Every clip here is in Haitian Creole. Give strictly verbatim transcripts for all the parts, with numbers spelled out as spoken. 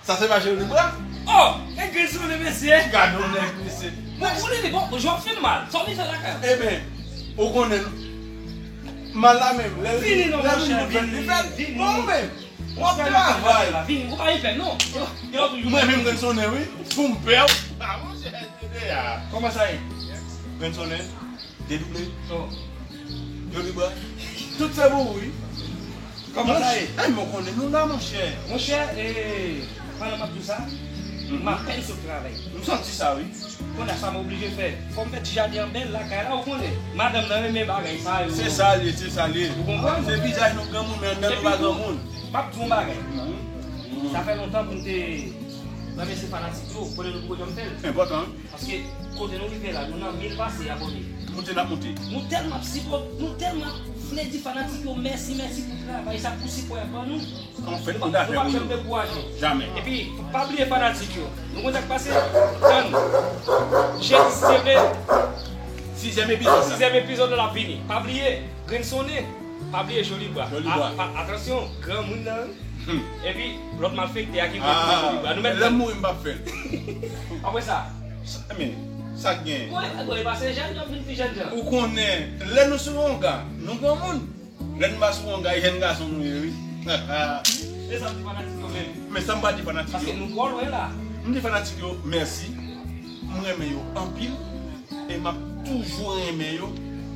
Sa se pa Jolibra? Oh, e grenn sonnen mesye. Gade yon nèg mesye. Bon, ou li bon, jan w fin mal. Sa w vin fè lakay? Eben, ou konnen mal la menm. Lè l vini non monchè, vini, vini. Bon menm. W ap travay. Vini, ou pa vin fè non. Mwen menm grenn sonnen wi. Pou m pè w. Ah monchè, se de a. Kòman sa ye? Grenn sonnen. Dedouble. Oh. Jolibra. Tout se pou ou wi. Kòman sa ye? Ay, mwen konnen nou la, monchè. Monchè, eh, pandan m ap di w sa, m apèn sot travay. M santi sa, wi. Kounye a sa m oblije fè. Fò m fè ti jaden an bèl lakay la, ou konnen. Madanm nan renmen bagay sa yo. Se sa l ye, se sa l ye. Ou konprann? Se vizaj nou granmoun, men anndan nou pa granmoun. M ap di w yon bagay. Sa fè lontan pou m te remèsye fanatik yo, kote nou poko janm fè l. Enpòtan. Paske kote nou rive la, nou nan mil pase abòne. Moute n ap moute. Nou tèlman ap sipòt, nou tèlman ap vle di fanatik yo mèsi, mèsi pou travay sa, pou sipò y ap ban nou. An fèt, nou pa janm dekouraje. Jamè. Epi, pa bliye fanatik yo. Nou konn sa k pase? Tann. Jedi, si Dye vle. Sizyèm epizòd la. Sizyèm epizòd la ap vini. Pa bliye, grenn sonnen. Pa bliye Jolibra. Jolibra. A, pa, atansyon, granmoun nan. Hmm. Epi, lòt malfektè a ki vle touye Jolibra. Nou mèt lè m mouri, m p ap fè l. Apre sa. Sa, men, sa k gen? Bon, e, bon, e pa se jèn, jan vin pi jèn jan. Ou konnen, lè nou sou wonga, nou granmoun. Lè n pa sou wonga, e jèn gason nou ye, wi. E sa m di fanatik yo menm. Men sa m pral di fanatik yo. Paske nou twò lwen la. M di fanatik yo, mèsi. M renmen yo anpil. E m ap toujou renmen yo.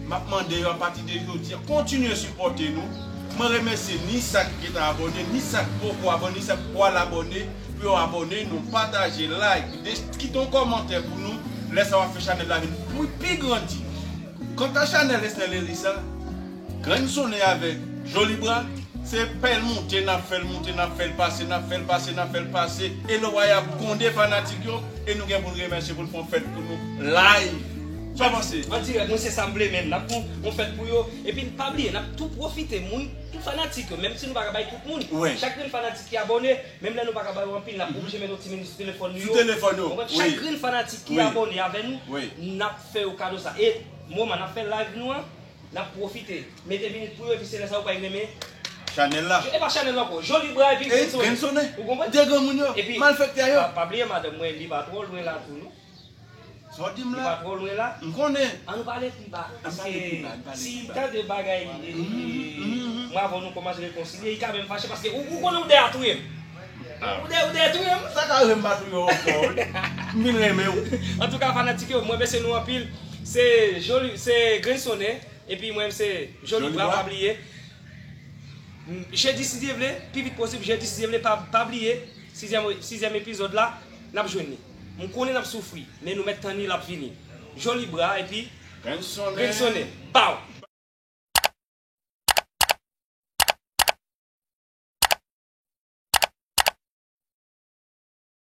M ap mande yo apati de jodi a, kontinye sipòte nou. Mwen remèsye ni sa k gentan abòne, ni sa k poko abòne, ni sa k pral abòne. Pou yo abòne, nou pataje, like, de, kite yon kòmantè pou nou. Lè sa w ap fè chanèl la vin pi, pi grandi. Kanta chanèl Esnel Elisa, Grenn Sonnen avèk Jolibra, se pèl moute, n ap fè l moute, n ap fè l pase, n ap fè l pase, n ap fè l pase. E lè w a y ap gwonde fanatik yo, e nou gen pou n remèsye pou n fè yon fèt pou nou live. Sa w panse? An dirèk, mwen se sa m vle menm. N ap fè yon, yon fèt pou yo. Epi n pa bliye, n ap tou pwofite, moun, tout fanatik yo, menm si nou pa ka bay tout moun, chak grenn fanatik ki abòne, menm lè nou pa ka ba yo anpil, n ap oblije mete yon ti minit sou telefòn nou yo. Sou telefòn yo, wi. Konprann? Chak grenn fanatik ki abòne avè nou, n ap fè yo kado sa. E moman n ap fè live nou an, n ap pwofite mete minit pou yo, epi se lè sa yo pral renmen chanèl la. E pa chanèl la ankò. Jolibra epi Grenn Sonnen. Ou konprann? De granmoun yo, malfektè yo. Epi, pa, pa bliye madanm mwen, li pa twò lwen la tou, non. Sa w di m la? Li pa twò lwen la. M konnen. Ann nou pale pi ba. Paske si l tande bagay, e, e, e, mwen avè w nou kòmanse rekonsilye, li ka menm fache, paske ou, ou konnen ou dèyè touye m. Ou dèyè, ou dèyè touye m. Sa ka rive m pa touye w ankò, wi. M vin renmen w. Antouka, fanatik yo, mwen remèsye nou anpil. Se Joli, se Grenn Sonnen. Epi mwen menm se Jolibra, pa bliye. Jedi si Dye vle, pi vit posib, jedi si Dye vle, pa, pa bliye, sizyèm, sizyèm epizòd la, n ap jwenn li. M konnen n ap soufri, men nou mèt tann li, l ap vini. Jolibra, epi Grenn Sonnen. Baw!